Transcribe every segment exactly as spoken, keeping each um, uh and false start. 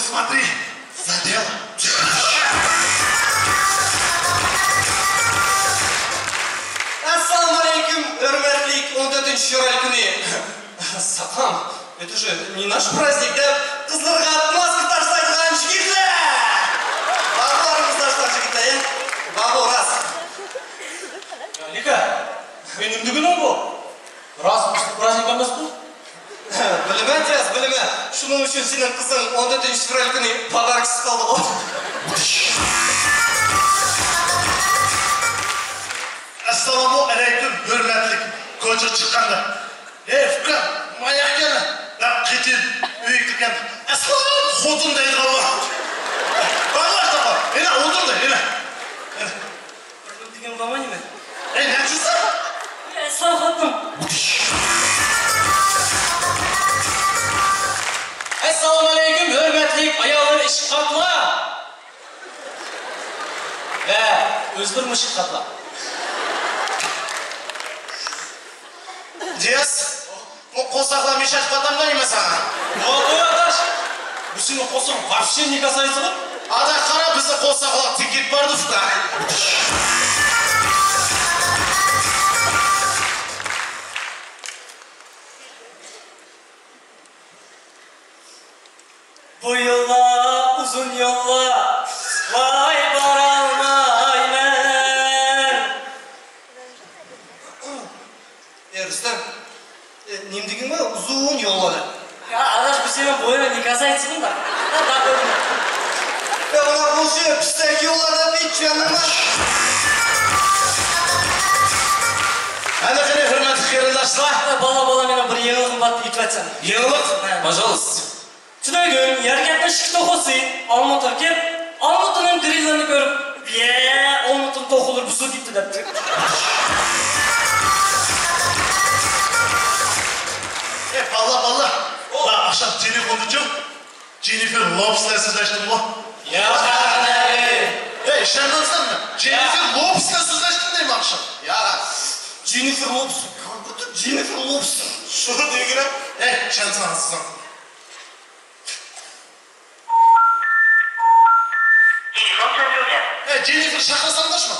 Смотри, задел. ئەسسالامۇئەلەيكۇم، ھۆرمەتلىك ئون تۆتىنچى فېۋرال كۈنى. ساقام، это же не наш праздник دەپ، قىزلىرىغا ماسكا تاشلايدىغان يىگىتلەر! بارغۇ ئارىمىزدا شۇنداق يىگىتلەر، يا؟ بارغۇ، راست. يا، لىكا، مېنىڭ دېگىنىم بۇ. راست، بىزنىڭ پراژنىك ئەمەسقۇ؟ بىلىمەن، جاز، بىلىمەن. شۇنىڭ ئۈچۈن سېنىڭ قىزىڭ ئون تۆتىنچى فېۋرال كۈنى پاداركىسىز قالدىغۇ. ئەسسالامۇ ئەلەيكۇم، ھۆرمەتلىك كوچىغا چىققاندا. ھەي، ئۇكام، ماياق كەل دەپ قېتىپ ئۆيگە كىرگەن. ئەسلى خوتۇن دەيدىغان بار. بارغۇ، ئاشتاپا، يەنە ئولتۇر دە، يەنە. بىر نېمە دېگەن بولمايمەن. ئەي، نەچچىسى؟ ئەسلى خوتۇن. ئەسسالامۇئەلەيكۇم، ھۆرمەتلىك ئاياللار ئىشقاتلار ۋە ئۆزلىرىمۇ ئىشقاتلار. جىياز، بۇ قورساقلار مېشەت قاتامدا نېمە ساڭا؟ ۋاقۇي ئاداش، بىزنىڭ قورساق вообще не касается. ئادا قارا، بىزنىڭ قورساقلار تىكىپ باردۇقتا. بۇ يوللار ئۇزۇن يوللار، ۋاي بارالمايمەن. ئەي رۇستەم، ئە، نېمە دېگىنىڭ بار؟ ئۇزۇن يوللار دەپ. يا ئاداش، بۇ سېنىڭ بويۇڭ не касается بۇندا. يا، ئۇلار بولسا پىستەك يوللار دەپ ھېچ چۈشەنمەيمەن. ئەنە قېنى، ھۆرمەتلىك قېرىنداشلار. بالا، بالا، مېنىڭ بىر يېڭىلىقىم بار، ئېيتىۋەتسەم. يېڭىلىق؟ ھە. Пожалуйста. تۈنۈگۈن يەركەنتنىڭ ئىككى توخۇسى ئالمۇتىغا كېلىپ، ئالمۇتىنىڭ گرىللىرىنى كۆرۈپ، يە، ئالمۇتىنىڭ توخۇلىرى بۇزۇلۇپ كېتىپتۇ دەپتۇ. ئەي، باللا، باللا. ۋاي، ئاخشام تېلېفوندىچۇ جېننىفېر لوپېس بىلەن سۆزلەشتىمغۇ. يا، ئەي، ئىشەنمەمسەنمۇ؟ جېننىفېر لوپېس بىلەن سۆزلەشتىم دەيمەن ئاخشام. يا، جېننىفېر لوپېس. جېننىفېر لوپېس. شۇ دېگىنە. ئەي، ئىشەنسەڭ، ئىشەنسەڭ. تېلېفون سۆزلىگەن. ئەي، جېننىفېر، شاخلىساڭداشما.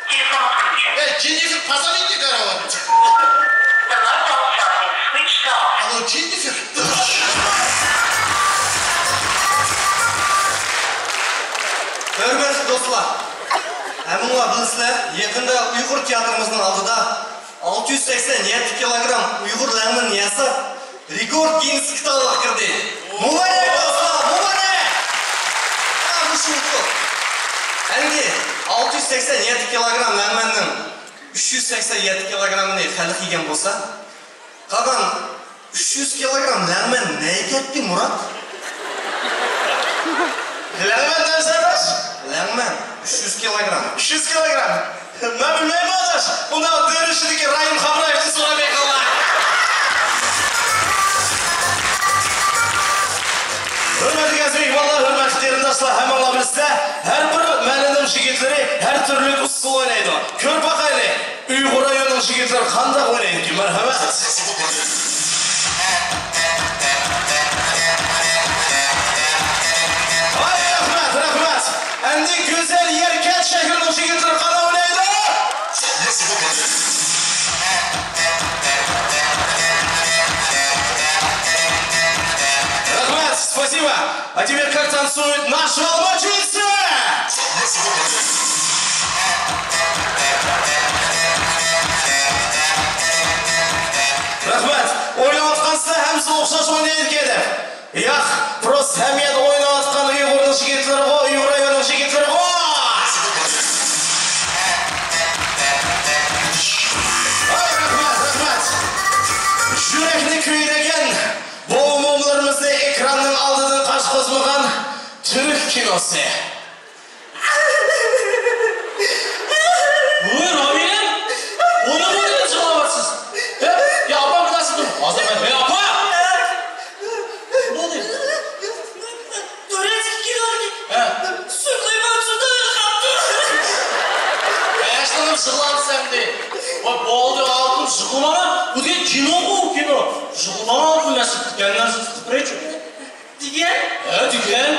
تېلېفون ئاتقۇچى. ئەي، جېننىفېر، پازامىننى كارىۋاتىدۇ. The mobile phone is switched off. ئالو، جېننىفېر. ھۆرمەتلىك دوستلار، ھەممىڭلار بىلىسىلەر، يېقىندا ئۇيغۇر تىياتىرىمىزنىڭ ئالدىدا ئالتە يۈز سەكسەن يەتتە كىلوگرام ئۇيغۇر لەڭمىنىنى ياساپ، رېكورد گىننېس كىتابىغا كىردى. مۇبارەك، دوستلار، مۇبارەك! ھە، مۇشۇ ئۇتۇق. ئەمدى ئالتە يۈز سەكسەن يەتتە كىلوگرام لەڭمەننىڭ ئۈچ يۈز سەكسەن يەتتە كىلوگرامىنى خەلق يېگەن بولسا، قالغان ئۈچ يۈز كىلوگرام لەڭمەن نەگە كەتتى، مۇرات؟ لەڭمەن دەمسەن ئاداش؟ لەڭمەن، ئۈچ يۈز كىلوگرام. ئۈچ يۈز كىلوگرام؟ مەن بىلمەيمەن ئاداش. ئۇنداق دۆرە ئىچىدىكى راھىم خامرايېۋنى سوراپ بېقىڭلار. ھۆرمەتلىك ئەزىز مېھمانلار، ھۆرمەتلىك قېرىنداشلار، ھەممىڭلار بىلىسىلەر، ھەر بىر مەھەللىنىڭ يىگىتلىرى ھەر تۈرلۈك ئۇسسۇل ئوينايدۇ. كۆرۈپ باقايلى، ئۇيغۇر رايونىنىڭ يىگىتلىرى قانداق ئوينايدىكىن؟ مەرھەمەت. ۋاي، رەھمەت، رەھمەت. ئەمدى گۈزەل يەركەنت شەھىرىنىڭ يىگىتلىرى قانداق ئوينايدۇ؟ رەھمەت، спасибо. А теперь как танцуют наши алматинцы? رەھمەت. ئويناۋاتقانسىلەر ھەممىسى ئوخشاش ئوينايدىكەن دەپ. ياق، просто ھەممە يەردە ئويناۋاتقان ئۇيغۇرنىڭ يىگىتلىرىغۇ، ئۇيغۇر رايونىنىڭ يىگىتلىرىغۇ. ۋاي، رەھمەت، رەھمەت. يۈرەكنى كۆيدۈرگەن بۇ ئومۇملىرىمىزنى ئېكراننىڭ ئالدىدىن قاچقۇزمىغان تۈرك كىنوسى. ۋوي، رامىلە! ئۇنى بۇنى يىغلاۋاتىسىز. ھە؟ يا، ئاپام بىلەسىز. ھازىر مەن، ھەي، ئاپا! نېمە بولدى؟ تۈرەتكە كىنودىكى ھە. سۈرلەيمەن، سۈرلەيمەن قاپتۇ. ھەي، ئاشۇنداق يىغلاۋاتىسەن ئەمدى. ۋاي، بولدى، ئالتۇن، يىغلىماڭا. بۇ دېگەن كىنوغۇ، كىنو. يىغلىماڭا، بۇ نەرسە كۈتكەن نەرسىسى قىلىپ بېرەيچۇ. دېگەن؟ ھە، دېگەن.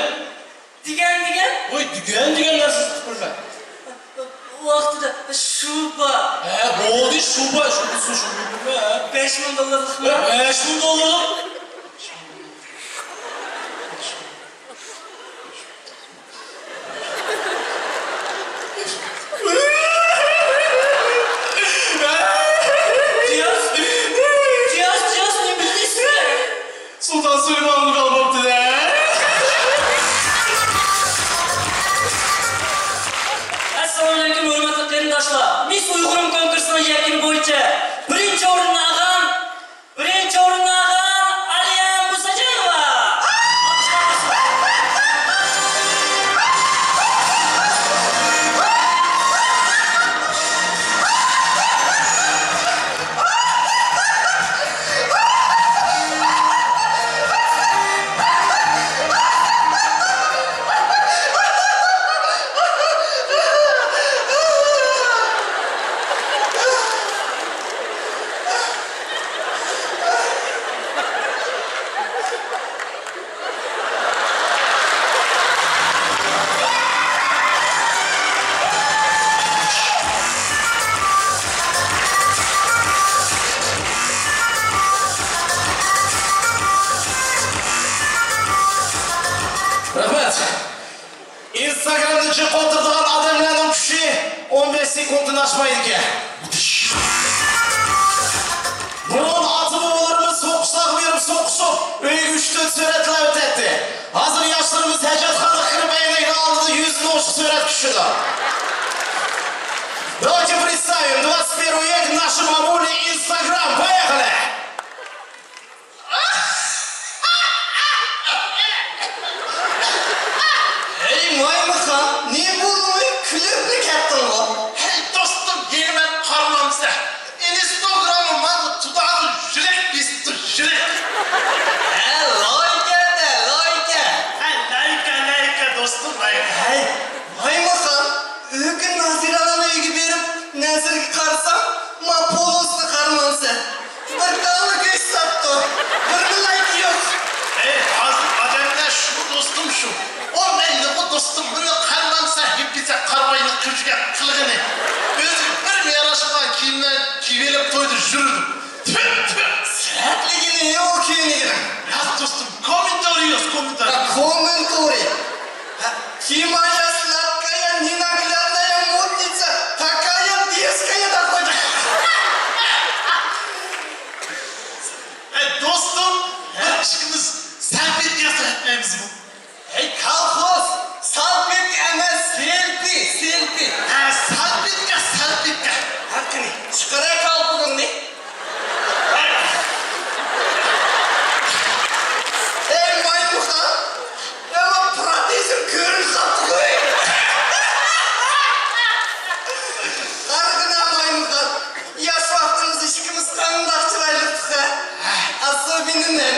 دېگەن، دېگەن؟ ۋاي، دېگەن، دېگەن نەرسىنى قىلىپ بېرىمەن. ۋاقتىدا شۇ بار. ھە، بولدى، شۇ بار، شۇ بىلسۇن، شۇ بىلمە. بەش مىڭ دوللارلىقمۇ؟ ھە، بەش مىڭ دوللارلىق. جىياز، جىياز، جىياز، نېمە دەيسىز؟ سۇلتان سۇلەيماننى ئالماپتۇ-دە. ئەسسالامۇئەلەيكۇم، ھۆرمەتلىك قېرىنداشلار! مىس ئۇيغۇرۇم كونكۇرسىنىڭ يەكۈنى بويىچە بىرىنچى ئورۇننى ئالغان، بىرىنچى ئورۇننى ئالغان ئالىيەم مۇساجانوۋا! رەھمەت. ئىنستاگرامدا جىق ئولتۇرىدىغان ئادەملەرنىڭ كۈچى ئون بەش سېكۇنتتىن ئاشمايدىكەن. بۇرۇن ئاتا-بوۋىلىرىمىز سوقۇشلارغا بېرىپ سوقۇشۇپ، ئۆيىگە ئۈچ-تۆت سۈرەتلەر ئۆتەتتى. ھازىر ياشلىرىمىز ھاجەتخانىغا كىرىپ، ئەينەكنىڭ ئالدىدا يۈزىنى ئوچۇق سۈرەتكە چۈشىدۇ. Давайте представим, двадцать первый век, наши бабули, Instagram, поехали! ھەي، مايمۇخان، نېمە بولدۇڭ، كۈلۈپلا كەتتىڭغۇ؟ ھەي، دوستۇم، يەنە مەن قارىمامسەن؟ ئىنستاگراممۇ ماڭا تۇداغۇ يۈرەك بېسىپتۇ، يۈرەك. ھە، لايكە دە، لايكە. ھە، لايكە، لايكە، دوستۇم، لايكە. ھەي، مايمۇخان، ئۆگۈن نازىرەنىڭ ئۆيىگە بېرىپ، نەزىرگە قارىسام، ما پولۇسنى قارىمامسەن. بىر دانە گۆش ساتتۇ. بىرمۇ لايكى يوق. ئەي، ھازىر ئادەملەر شۇ، دوستۇم، شۇ. ئۇ مەيلىغۇ، دوستۇم، بۇنى قارىمامسەن، ھېپىسە قارىمايلىق كۆرۈشكەن قىلغىنى. ئۆزىگە بىر ياراشمىغان كىيىملەرنى كىيىۋېلىپ تويدا يۈرىدۇ. تۈ، تۈ. سەتلىگىنى ئۇ كىيىنگىنى. ياق، دوستۇم، комментарий ياز، комментарий. ھە، комментарий. Ха, кима я сладкая, не наглядная модница, такая дерзкая да хоть. ئەي، دوستۇم، بىر ئىككىمىز سەلپىتكە ياسىلىپ ئەتمەيمىزمۇ؟ ھەي، كالخوز، سالپېتكا ئەمەس، سېلفى، سېلفى. ھە، سالپېتكا، سالپېتكا. ھە، قېنى، چىقىرە كالپۇكۇڭنى. ئەي، مايمۇخان، يا، ما پروتېزىم كۆرۈنۈپ قاپتۇ-غۇ. قارىغىنا، مايمۇخان، ياش ۋاقتىمىزدا ئىككىمىز قانداق چىرايلىقتۇق-ھە؟ Особенно مەن.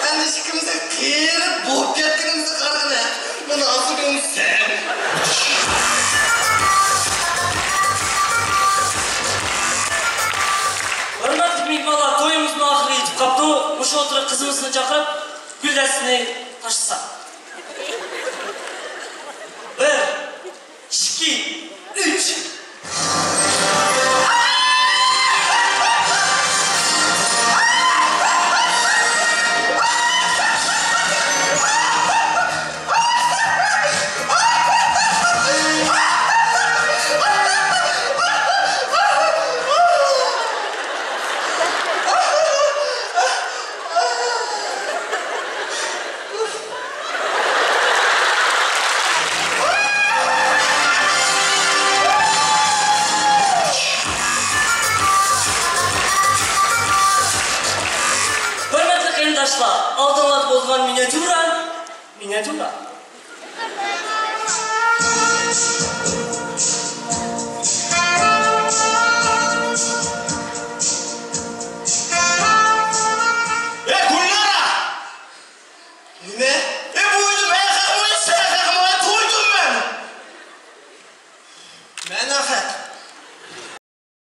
ئەمدى ئىككىمىز قېرىپ بوپ كەتكىنىمىزگە قارىغىنا. مانا ھازىر كۆرسەم. ھۆرمەتلىك مېھمانلار، تويىمىزمۇ ئاخىرى يېتىپ قاپتۇ. مۇشۇ ئوتتۇرىغا قىزىمىزنى چاقىرىپ، گۈلدەستىنى تاشلىساق. بىر، ئىككى، ئۈچ. ھۆرمەتلىك قېرىنداشلار، ئالدىڭلاردا بولغان مىنىاتيۇرا، مىنىاتيۇرا.